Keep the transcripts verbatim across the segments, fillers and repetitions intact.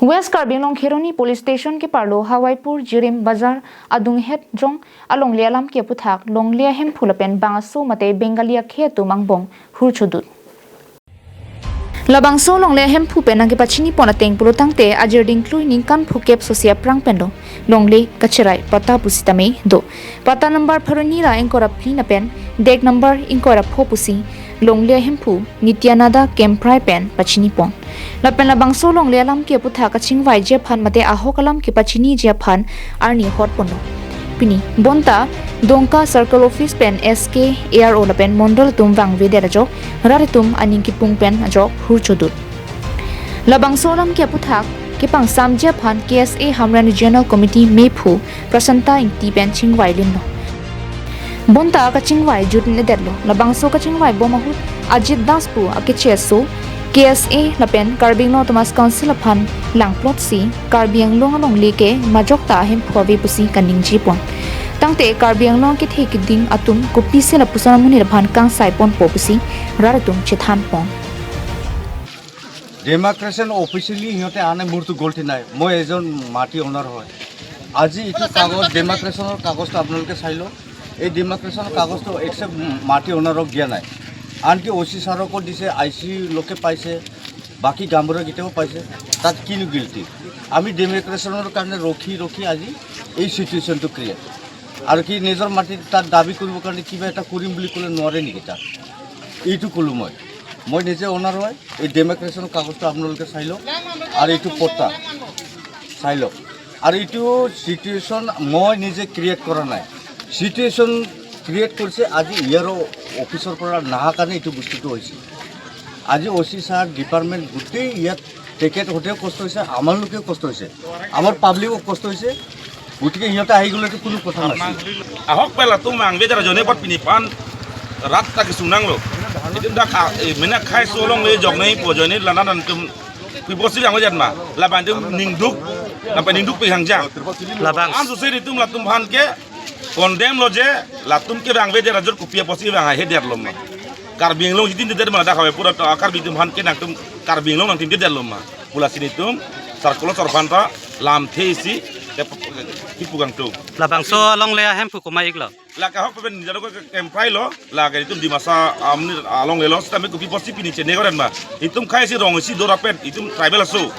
West Karbi Anglong Kheroni Police Station keparlo Hawaipur Jirim Bazar adunghet jong alongle alam ke aputhak longle ahemphu lapen bangso mate Bengali akhei atum angbong hur chodut. Labangso longle ahemphu pen nangkepachini pon ateng pulo tangte ajirding klui ningkan phukep sosi aphrang pen do longle kacherai patta pusitame do. Patta number pharo hini ra ingkoi ra phli lapen dek number ingkoi ra pho pusi longle ahemphu Nityananda Kemprai pen pachini pon. Lapen labangso longle alam ke aputhak kachingvaiji aphan mate ahok alam kepachiniji aphan arni hot ponlo. Pini bonta Dongka Circle Office pen S K, A R O lapen Mondol atum vangvedet ajok rat atum aning kipung pen ajok hur chodut. Labangso alam ke aputhak kepangsamji aphan K S A Hamren Regional Committee mephu Prasanta Ingti pen chingvai linlo. Bonta kachingvai jutnedetlo. Labangso kachingvai bom ahut Ajit Das pu akeche aso K S A lapen Karbi Anglong Autonomous Council aphan langplotsi Karbi Anglong alongle ke majok ta ahemphu ave pusi kaningje pon. Tangte Karbi Anglong kethe keding atum kopisi lapuson amonit aphan kangsai ponpo pusi rat atum chethan pon. ডেমাৰ্কেশ্যন অফিচিয়েলি সিহঁতে আনে, মোৰতো গলতি নাই, মই এজন মাটি অনাৰ হয়। আজি এইটো কাগজ, ডেমাৰ্কেশ্যনৰ কাগজটো আপোনালোকে চাই লওক। এই ডেমাৰ্কেশ্যনৰ কাগজটো একচেপ্ট মাটি অনাৰক দিয়া নাই, আনকি অ' চি ছাৰকো দিছে, আই চি লোকে পাইছে, বাকী গাঁওবুঢ়াকেইটাও পাইছে। তাত কিনো গিল্টি? আমি ডেমাৰ্কেশ্যনৰ কাৰণে ৰখি ৰখি আজি এই চিটুৱেশ্যনটো ক্ৰিয়েট। আৰু কি নিজৰ মাটিত তাত দাবী কৰিবৰ কাৰণে কিবা এটা কৰিম বুলি ক'লে নোৱাৰে নেকি তাত? এইটো ক'লোঁ মই। মই নিজে অনাৰ হয়, এই ডেমাৰ্কেশ্যনৰ কাগজটো আপোনালোকে চাই লওক আৰু এইটো পট্টা চাই লওক। আৰু এইটো চিটুৱেশ্যন মই নিজে ক্ৰিয়েট কৰা নাই, চিটুৱেশ্যন ক্ৰিয়েট কৰিছে আজি ইয়াৰ অফিচৰ পৰা নাহা কাৰণে এইটো বস্তুটো হৈছে। আজি অ' চি ছাৰ, ডিপাৰ্টমেণ্ট গোটেই ইয়াত তেখেত হওঁতেও কষ্ট হৈছে, আমাৰ লোকেও কষ্ট হৈছে, আমাৰ পাব্লিকো কষ্ট হৈছে। গতিকে সিহঁতে আহি গ'লেতো কোনো কথা নাছিল। Ahok pen latum vangvedet ajoine apot pini aphan rat ta kesung nanglo. Itum dak, eh, mena khai solong le jok nangpo ajoine lanan atum kopi apotsi vangvedet ma. Labang atum ningduk, lapen ningduk pi hangjang. Labang. Anso si itum latum aphan ke condemn lo je, latum kevangvedet ajor kopi apotsi vang haihedet lo ma. Karbi Anglong jitin dedet ma, dak Hawaipur atum Karbi atum aphan ke nangtum Karbi Anglong nangtum dedet lo ma. Pu lasi nelitum circle officer aphan ta lamthe isi ke, kepu kangtung. Labangso alongle ahemphu komat iklo? La ke ahok pen nijaro ke Kemprai lo, la ke itum Dimasa amonit alongle lo, sitame kopi apotsi pini chene koran ma. Itum khai si rong isi do rapet, itum tribal aso.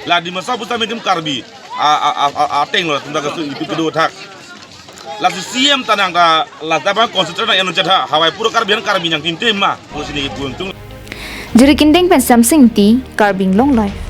La Dimasa pusitame itum Karbi a, a, a, a, ateng lo, itum dak aso itum kedo thak. Lasi C M ta nang ta, la ta bang concentrate nang eno chetha, Hawaipur Karbi an Karbi nangtintim ma, pusi neli pu kangtung. Jiri Kinding pen Samsing T, Karbi Anglong Live.